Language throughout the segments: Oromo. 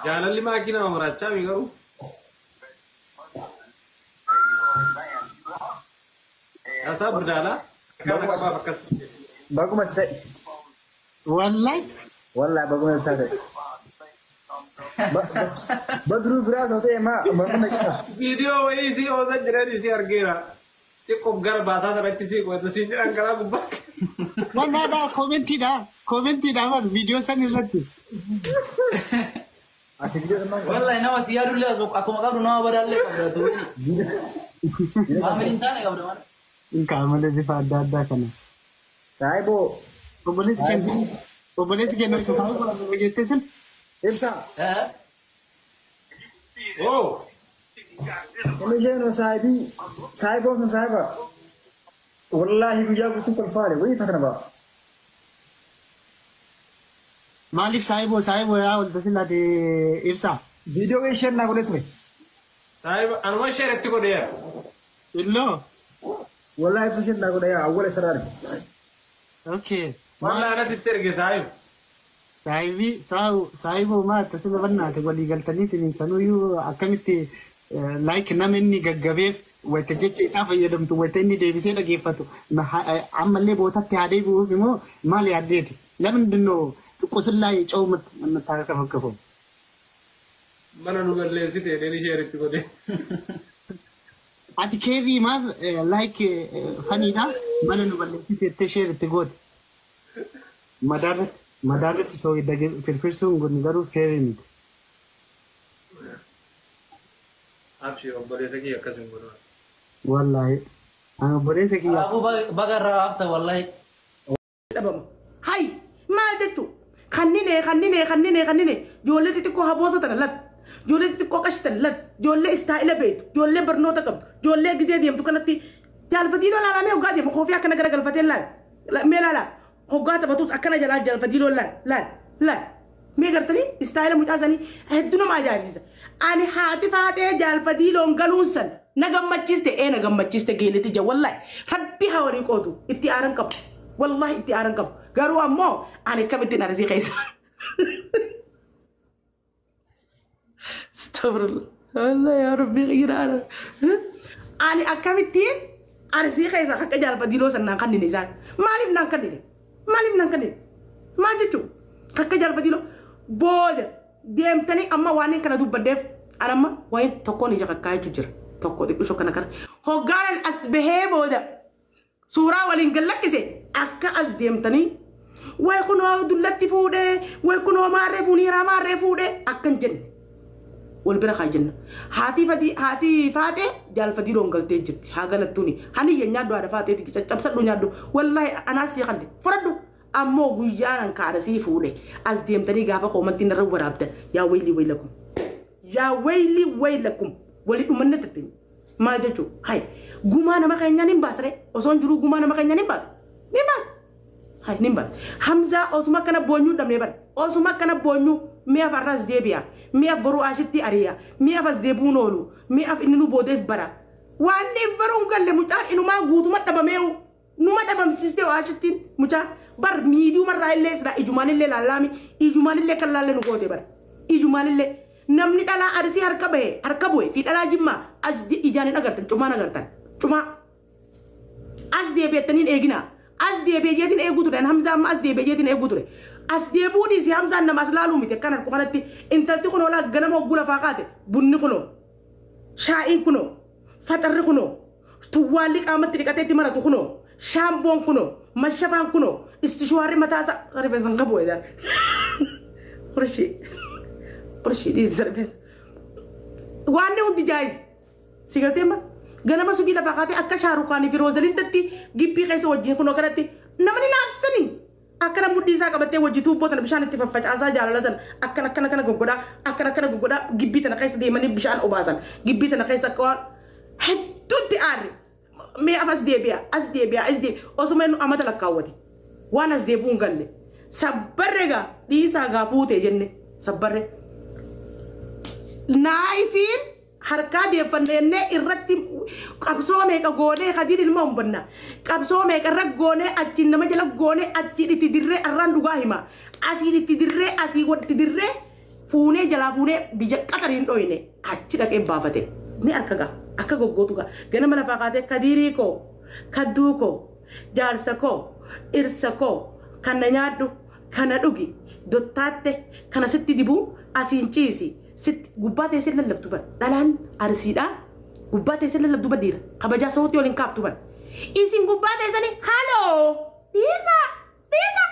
Jaalalli maakii nama maraachaa mi garuu? Asaa budaalaa. Akkaataa qabaaf akkas. Baguma si ta'e. Wallahi. Wallahi baguma ibsaa ta'e. Badruu biraa osoo ta'e maa morma cina. Viidiyoo wayii isii oosa jiran isii argeera. Xiqqoof gara baasaa sanatti sii qo'ata siin jedhan karaa gubbaa. Wallahi koomentiidha. Koomentiidha bar viidiyoo san irratti. Ati viidiyoo san maal Wallahi nama si yaadullee asoo akkuma qabdu nama badaallee qabda tuuni. Faamilii hin taane qabda malee. Qaamolee bifa adda addaa kana. Saayiboo Obboleessi keenya obboleessi keenya osoo saayiboo jettee sun ibsaa. Eh? Oo. Inni isheen saayibii saayiboo sun saayiba. Wallaahi guyyaa guutuu kolfaale wayii takna ba'a. Maaliif saayiboo saayiboo yaa walta sillaate ibsaa. Viidiyoo wayii isheen naa godhee ture. Saayiba anuma isheen itti godheera. Illoo. Wallaahi ibsa isheen naa godhee awwala isarraa arge. Okay. Wallahi anatti itti erge saayiba. Saayibii saayiboo maa akka sila bannaate walii galtaniitiin sanuyyuu akkamitti like nama inni gaggabeef wayita jecha isaa fayyadamtu wayita inni deebisee dhageeffatu ammallee bootatti haa deebi'uuf immoo maal yaaddeeti? ለምንድን ነው ቁስል ላይ ጨው የምታርከፈክፈው? Mana nu balleessite jedheen isheen itti godhe. Ati keezii maaf like faniidha mana nu balleessite jettee share itti goote. Madaarratti madaarratti soo firfirsuun kun garuu feerii miti. Abshii obboleessa kiyya akkas hin godhu. Wallaahi. Ani obboleessa kiyya. Kanaafuu baga irraa hafta wallahi. Dhabamu. Hay maal jechuun kannine kannine kannine kannine ijoollee xixiqqoo haboosa tana lat ijoollee xixiqqoo qashitan lat ijoollee istaa'ila beektu ijoollee barnoota qabdu ijoollee gidee deemtu kanatti jaalfatiinoo laalamee hoggaa deemu koofii akkana gara galfatee laal mee laala hoggaa taphatus akkana jalaa jaalfatiinoo laal laal laal mee gartanii istaa'ila mucaa sanii hedduu nama ajaa'ibsiisa. Ani haati faatee jaalfatiiloon galuun san na gammachiiste ee na gammachiiste geeleti ija wallahi rabbi haa walii qoodu itti aaran qabu. Wallahi itti aaran qabu. Garuu ammoo ani akkamittiin arsii keessa. Astagfirullah. Wallahi yaa rabbi giraara. Ani akkamittiin arsii keessa akka jaalfatiiloo san naan kannine isaan. Maaliif naan kannine? Maaliif naan kannine? Maal jechuun? Akka jaalfatiiloo booda deemtanii amma waan kana dubbaddeef ani amma waan tokkoon ija kakkaayachuu jira. Tokko xiqqisho kana kana. Hoggaanan as bahee booda suuraa waliin gallakkise akka as deemtanii way kunoo dullatti fuudhee way kunoo maarree fuuniiraa maarree fuudhee akka hin jenne wal bira haa jenna. Haati fadii haati faatee jaalfadii loon galtee jirti haa galattuuni haniyya nyaaddu haadha faateeti caccabsadhu nyaaddu wallahi anaas sii kalle fudhadhu ammoo guyyaan kaadha sii fuudhe as deemtanii gaafa koomantiin irra waraabdan yaa wayilii wayilakum yaa wayilii wayilakum walii dhumanne tattee maal jechuun hay gumaa nama keenyaa ni baasre osoo hin jiru gumaa nama keenyaa ni baasa ni baasa hay ni baasa Hamzaa osuma akkana boonyuu dhabnee bara osuma akkana boonyuu mi'aaf har'as deebi'a mi'aaf boruu ashitti ari'a mi'aaf as deebi'uun oolu mi'aaf inni nu boodeef bara waan inni baruun galle mucaan inumaa guutuma dhabameewu numa dhabamsiistee ashittiin mucaa bar miidiyumarraa illee sira ijumaan illee laallaami ijumaan illee kan laalle nu goote bara ijumaan illee namni dhalaa arsii harka bahe harka bu'e fi dhalaa jimmaa as ijaan hin agartan cumaan agartan cumaa as deebi'attaniin eegina as deebi'eetiin eeguu ture Hamzaa amma as deebi'eetiin eeguu ture as deebi'uu dhiisi Hamzaan nama as laaluu miti akkan harku kanatti intalti kunoo laa ganama hogguu lafaa kaate bunni kunoo shaa'iin kunoo faxarri kunoo tuwwaalli qaamatti dhiqatee itti maratu kunoo shaamboon kunoo mashafaan kunoo istishuwaarri mataasaa rifeensa hin qabu jedhaa qurshii qurshii dhiisi rifeensa waan hundi jaayiz si galtee ma ganama subii lafaa kaatee akka shaarukaanii fi roozalintatti gibbii keessa wajjin kunoo kanatti namni naafsanii akkana mudhii isaa qabattee wajji tuubboo tana bishaan itti faffacaasaa jaalala tana akkana akkana akkana goggodhaa akkana akkana goggodhaa gibbii tana keessa deemanii bishaan obaasan gibbii tana keessa akka waan hedduutti aarre mee af as deebi'a as deebi'a as deebi'a osuma inni amata lakkaawwate waan as deebi'uu hin galle sabbarre gaa dhiisaa gaa fuute jenne sabbarre naayifiin harkaa deeffannee irratti qabsoo meeqa goonee hadiin ilma humbanna qabsoo meeqa irra goonee achiin nama jala goonee achiin itti dirree arraan dhugaa hima asiin itti dirree asii itti dirree Fuunee jalaa fuunee biyya Qatariin dhoyne achi dhaqee baafate. Ni harka gaa akka goggootu gaa ganama lafaa kaatee kadiirii koo kadduu koo jaarsa koo irsa koo kana nyaadhu kana dhugi dottaatte kana sitti dibuu asiin ciisi sitti gubbaa teessee lallabtu bar dhalaan arsiidhaa gubbaa teessee lallabtu bar dhiira kabajaa sootii waliin kaaftu bar isin gubbaa teessanii haloo dhiisa dhiisa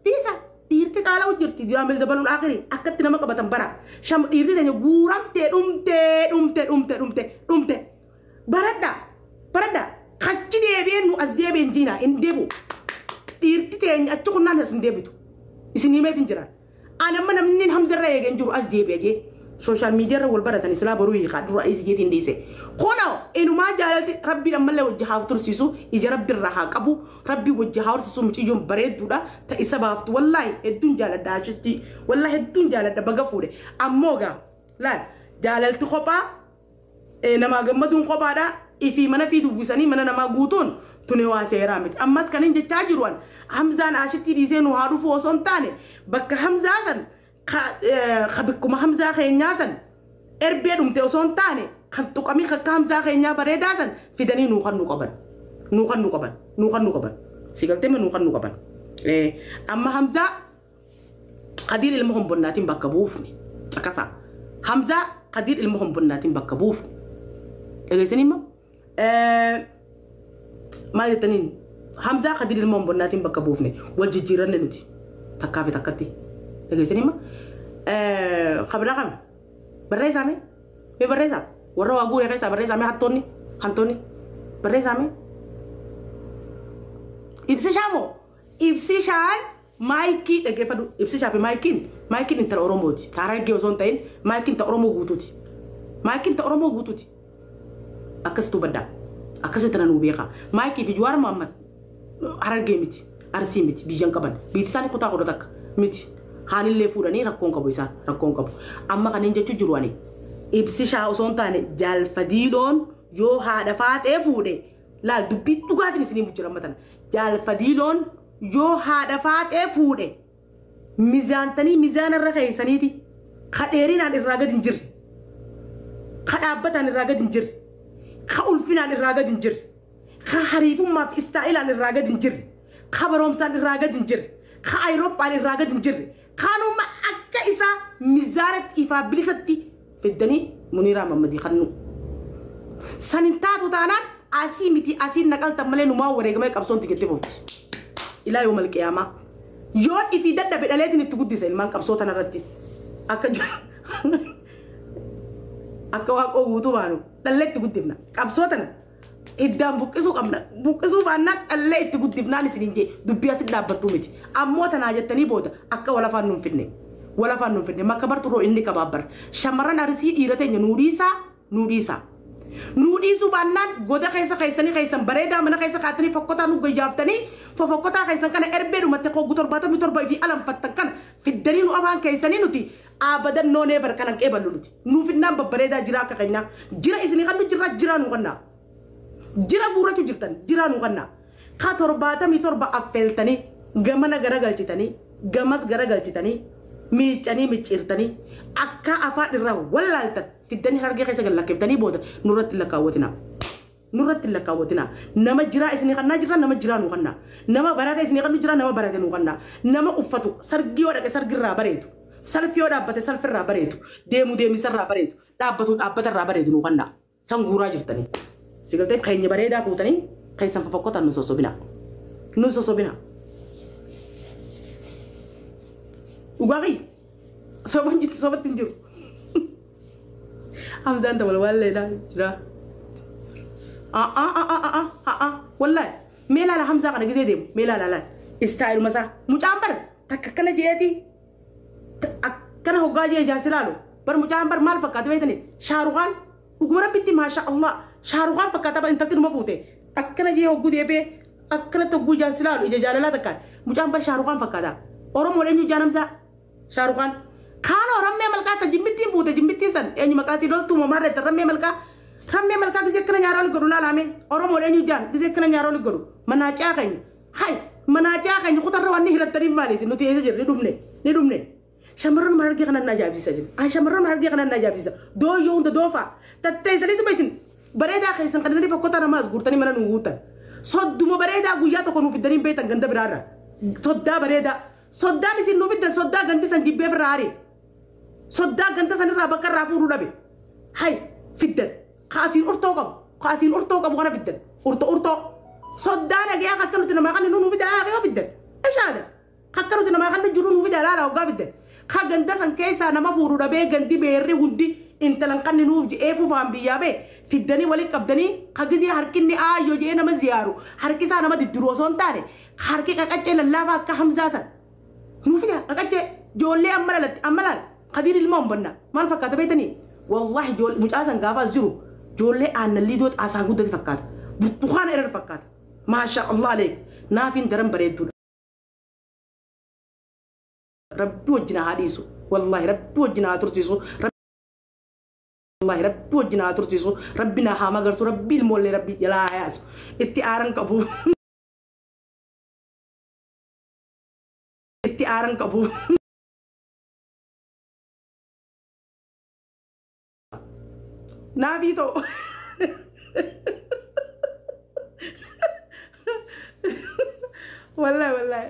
dhiisa dhiirti qaala'u jirti jaamil dabaluun akhirii akkatti nama qabatan bara sham dhiirri teenya guuramtee dhumtee dhumtee dhumtee dhumtee dhumte baradha baradha kachi deebi'een nu as deebi'een jiina hin deebi'u dhiirti teenya achi kunnaan as hin deebitu isin himeetin jiran ani amma namni hamzarra eegeen jiru as deebi'a jee sooshaal miidiyaarra wal baratan islaa baruu hiikaa dura is jeetiin dhiise kunoo inumaa jaalalti rabbiin ammallee wajji haa tursiisu ija rabbiirraa haa qabu rabbii wajji haa horsiisu mucayyoon bareedduudha ta isa baaftu wallaahi hedduun jaaladha ashitti wallaahi hedduun jaaladha baga fuudhe ammoo gaa laal jaalalti kophaa namaa gammaduun kophaadha ifii mana fi dubbisanii mana namaa guutuun tuni waa seeraa miti ammas kan hin jechaa jiru an Hamzaan ashitti dhiisee nu haa dhufu osoo hin taane bakka Hamzaa san kabikkuma Hamzaa keenyaa san erbee dhumte osoo hin taane kan tuqamii kakka Hamzaa keenyaa bareedaa san fidanii nuu kan nu qaban nuu kan nu qaban nuu kan nu qaban si galtee ma nuu kan nu qaban amma Hamzaa Kadiir ilma hombonnaatiin bakka buufne caqasaa Hamzaa Kadiir ilma hombonnaatiin bakka buufne dhageessanii immoo maal jettaniin Hamzaa Kadiir ilma hombonnaatiin bakka buufne wal jijjiiranne nuti takkaa fi takkatti dhageessanii immoo kabira kam barreessaa mee mee barreessaa warra waa guuree keessaa barreessaa mee hattoonni hantoonni barreessaa mee ibsishaa moo ibsishaan maayikii dhaggeeffadhu ibsishaa fi maayikiin maayikiin intala Oromooti taaraggee osoo hin ta'in maayikiin ta Oromoo guutuuti maayikiin ta Oromoo guutuuti akkasitu baddaa akkasitti na nuu beekaa maayikii fi Jawaar Mohammad Harargee miti Arsii miti biyyan qaban biyyi isaanii kutaa kudha takka miti haanillee fuudhanii rakkoon qabu isaan rakkoon qabu amma kanneen jechuu jiru ani ibsishaa osoo hin taane jaalfadiiloon yoo haadha faaxee fuudhe laal dubbii dhugaatiin isinii mujjiran tana jaalfadiiloon yoo haadha faaxee fuudhe mizaantanii mizaanarra keessaniiti ka dheerinaan irraa gadi hin jirre ka dhaabbataan irraa gadi hin jirre ka ulfinaan irraa gadi hin jirre ka hariifummaaf istaa'ilaan irraa gadi hin jirre ka baromsaan irraa gadi hin jirre ka ayirooppaan irraa gadi hin jirre kanuma akka isaa mizaanatti ifaa bilisatti fiddanii Muniiraa Mammadii kannu. San hin taatu taanaan asii miti asiin naqaltan malee numaa wareegamee qabsoon tigettee fufti. Ilaa yoo malqiyaamaa. Yoo ifii dadhabe dhaleetiin itti guddisa ilmaan qabsoo tanarratti. Akka akka waaqoo guutuu baanu dhallee itti guddifna. Qabsoo tana iddaan buqqisuu qabna. Buqqisuu baannaan dhallee itti guddifnaan isiniin jee dubbii asit dhaabbattuu miti. Ammoo tanaa jettanii booda akka walafaan nuun fidne. Walafaan nuun fidne makka barturoo inni qabaabbar. Shamarran arsii dhiira teenya nuu dhiisaa nuu dhiisaa. Nuu dhiisuu baannaan goda keessa keessanii keessan bareedaa mana keessa kaatanii fokkotaa nu gayyaaftanii fofokkotaa keessan kana erbee dhumatte koggu 77 fi alanfattan kana fiddanii nu afaan keessanii nuti abadan noo neebar kanan qeeballu nuti. Nuu finnaan babbareedaa jira akka keenyaa jira isinii kan nu jirra jira nu kannaa. Jira guurrachuu jirtan jira nu kannaa. Ka 77 affeeltanii gamana garagalchitanii gamas garagalchitanii miiccanii micciirtanii akka afaan irraa wallaaltan fiddanii harargee keessa gad lakkeefftanii booda nurratti lakkaawwatinaa. Nurratti lakkaawwatinaa. Nama jiraa isinii kannaa jirra nama jiraa nu kannaa. Nama barate isinii kannu jira nama barate nu kannaa. Nama uffatu sargii yoo dhaqe sargirraa bareedu. Salfii yoo dhaabbate salfirraa bareedu. Deemu deemisarraa bareedu. Dhaabbatu dhaabbatarraa bareedu nu kannaa. San guuraa jirtanii. Si galtee keenya bareedaa fuutanii keessan fofokkotan nu sossobinaa. Nu sossobinaa. Dhugaa kiyya. Soban jirtu sobatti hin jiru. Hamzaan ta walwaalleedha jira. Wallaahi mee laala Hamzaa kana gisee deemu mee laala laala. Istaayiluma isaa mucaan bar takka akkana jeeti akkana hoggaa jee ijaarsi laalu bar mucaan bar maal fakkaata beektanii Shaarukaan dhuguma rabbitti maasha Allah Shaarukaan fakkaata bar intalti dhuma fuute akkana jee hogguu deebee akkanatti hogguu ijaarsi laalu ija jaalalaa takkaan mucaan bar Shaarukaan fakkaata. Oromoon eenyu ijaan Hamzaa Shaarukaan kaanoo rammee malkaa ta jimmittiin fuute jimmittiin san eenyu maqaa sii loltuu mamarreetta rammee malkaa rammee malkaa gisee akkana nyaaraa ol godhu laalame Oromoon eenyu ijaan gisee akkana nyaaraa ol godhu manaacaa keenya hay manaacaa keenya kutarra waan ni hirattaniif maali isin nuti eessa jirru ni dhumne ni dhumne Shamarran harargee kana na ajaa'ibsiisa jira. An shamarran harargee kana na ajaa'ibsiisa. Dooyyoo hunda doofaa. Tatteessaniitu isin bareedaa keessan kan inni fokkota namaas guurtanii mana nu guutan. Sodduma bareedaa guyyaa tokko nuuf fiddanii beektan ganda biraarra. Soddaa bareedaa. Soddaan isin nuuf fiddan soddaa gandi san jibbee firraa haari. Soddaa ganda sanirraa bakka irraa fuudhuu dhabe. Hay fiddan. Kaasiin urtoo qabu. Kaasiin urtoo qabu kana fiddan. Urtoo urtoo. Soddaa nagayaa akka nuti namaa kan nuuf fiddan haa fiddan. Ishaadha. Akka nuti namaa kan jiru nuuf fiddan laala hoggaa fiddan. Ka ganda san keessaa nama fuudhuu dhabee gandi beerri hundi intalan kan nuuf je'ee fufaan biyyaa bee fiddanii waliin qabdanii ka gizee harkinni aayyoo je'ee nama ziyaaru harki isaa nama diddiru osoo hin taane harki qaqaccee lallaafaa akka Hamzaa san nuuf fida qaqaccee ijoollee amma lalatti amma laal Kadiir ilma humbannaa maal fakkaata beektanii wallaahi mucaa san gaafa as jiru ijoollee aannan liidoo xaasaan guddate fakkaata burtukaana irra fakkaata maasha Allah aleek naafiin daran bareedduudha. Rabbi wajjin haa dhiisu wallaahi rabbi wajjin haa tursiisu. Wallahi rabbi wajjin haa tursiisu rabbi na haa magarsu rabbi ilmoollee rabbi jalaa haa yaasu itti aaran qabu. Itti aaran qabu. Naafii ta'u. Wallahi wallahi.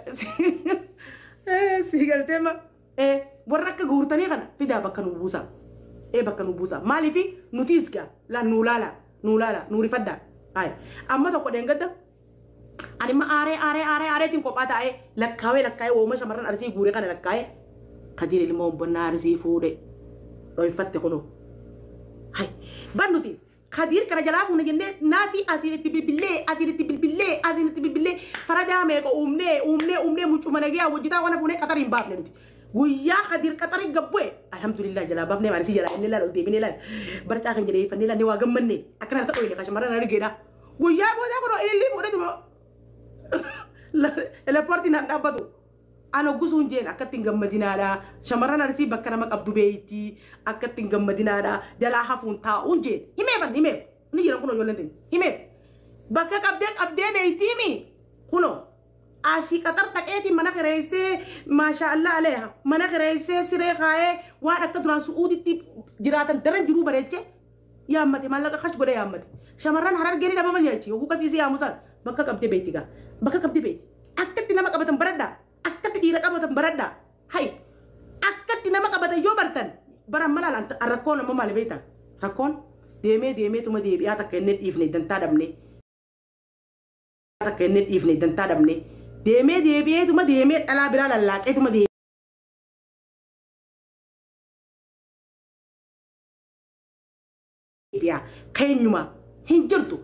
Si galtee ma warra akka guurtanii kana fidaa bakka nu buusaa. Bakka nu buusa maaliif nuti isgaa la nu laala nu laala nu rifadda ay amma tokko deengadda ani ma aaree aaree aaree aareetiin kophaa taa'ee lakkaawee lakkaa'ee ooma shamarran arsii guuree kana lakkaa'ee Kadiir ilma obbonnaa arsii fuudhe dhoyfatte kunoo hay ban nuti Kadiir kana jalaa fuune jennee naafi asiin itti bilbillee asiin itti bilbillee asiin itti bilbillee faradaa meeqa uumnee uumnee uumnee mucuma nagee hojjetaa waan fuunee qaxariin baafne nuti. Guyyaa Kadiir qaxarii gabbu'e alhamdulillah jalaa baafnee maarisii jalaa inni laal ol deebinee laal barcaa kan jedhee fannee laal waa gammanne akkana harka dhoyne kan shamarran argeedha. Guyyaa boodaa kunoo ilillii fuudhetuma laportiin han dhaabbatu. Ana gusuun jeen akkatti hin gammadinaadha shamarran arsii bakka nama qabdu beeyti akkatti hin gammadinaadha jalaa hafuun taa'uun jeen himeefan himeef ni jiran kunoo ijoolleen ta'in himeef bakka qabdee qabdee beeytiimi kunoo. Asii qaxar dhaqeetiin mana kireessee maasha Allah aleeha mana kireessee siree kaayee waan akka duraan su'uuditti jiraatan daran jiruu bareechee yaammate maallaqa kash godhee yaammate shamarran harargee ni dhabaman jechi yoguu kasiisee yaamu san bakka qabdee beeyti gaa bakka qabdee beeyti akkatti nama qabatan baradhaa akkatti dhiira qabatan baradhaa hay akkatti nama qabatan yoo bartan baran malaan rakkoon ammoo maali beektaa rakkoon deemee deemeetuma deebi'aa takka inni dhiifne dantaa dhabne takka inni dhiifne dantaa dhabne. Deemee deebi'eetuma deemee dhalaa biraa lallaaqeetuma deebi'a. Keenyuma hin jirtu.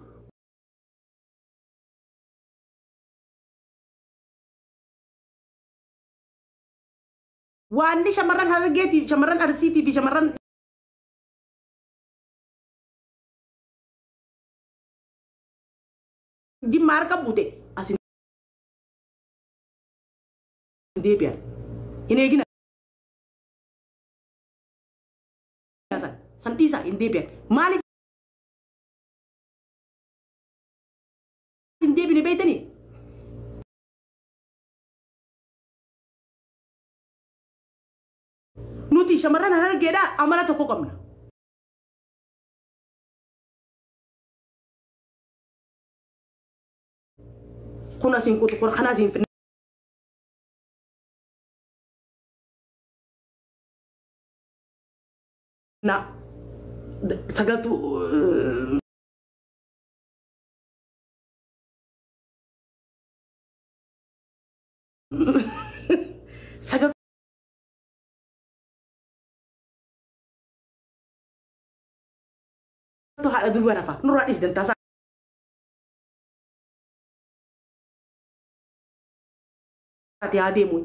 Waanni shamarran harargeetiif shamarran arsiitii fi shamarran jimma harka buute asin deebi'an. Hin eegina san dhiisaa hin deebi'an. Maaliif hin deebine beektanii? Nuti shamarran harargeedhaa amala tokko qabna. Kun asiin kutu kun kana asiin na sagaltu sagaltu haadha duuba rafa nurraa dhiis dantaa isaati haa deemu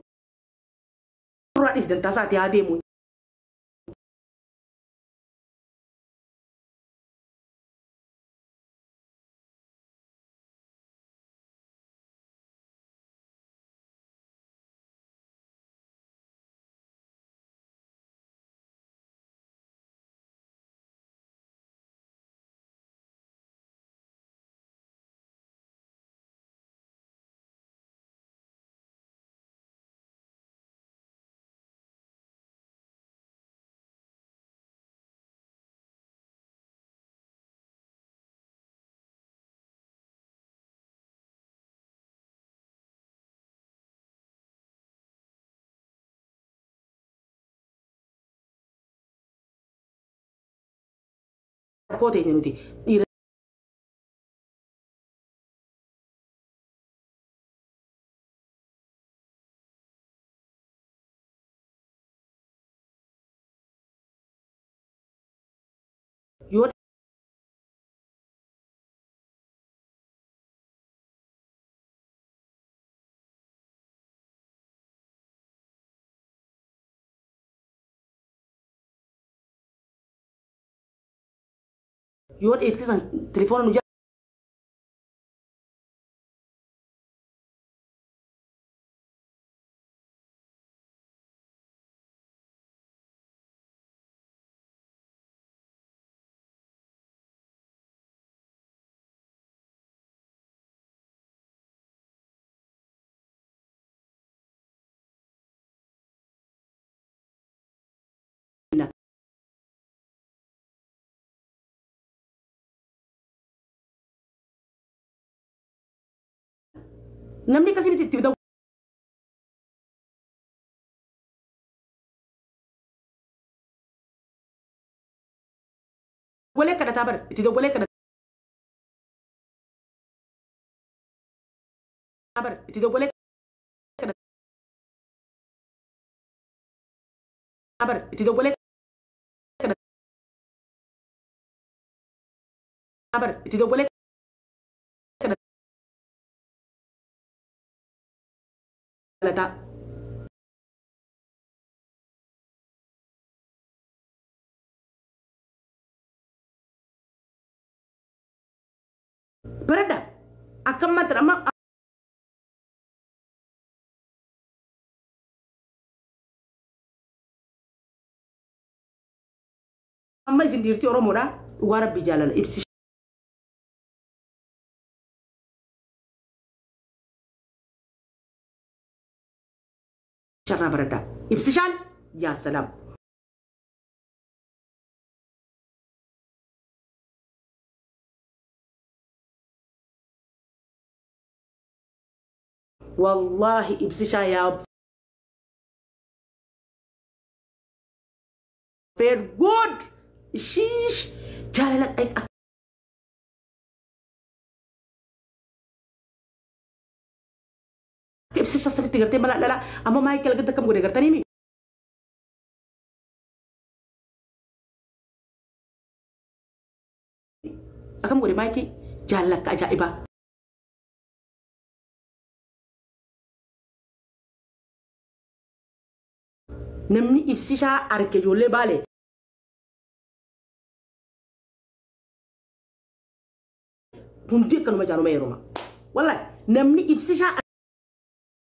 nurraa dhiis dantaa isaati haa deemu. Rakkoo teenya nuti dhiira yoo yoo dhiifte san telefoona nu jala namni akkasii miti itti dawwalee kadhataa bara itti dawwalee kadhataa bara itti dawwalee kadhataa bara itti dawwalee kadhataa bara itti dawwalee kadhataa. Baradha akkam maanta amma amma isin dhiirtii Oromoodha dhugaa rabbi jaalala ibsi sharraa baradha ibsishaan yaa salaam. Wallahi ibsishaa yaa very good. Sheesh jaalala akka ibsishaa sirriitti gartee mala dhala amma Maayikel gadi akkam godhe gartanii mi? Akkam godhe Maayikii jaalala akka ajaa'ibaa. Namni ibsishaa arge ijoollee baale. Hundi akkanuma jaanuma yeroo wallahi namni ibsishaa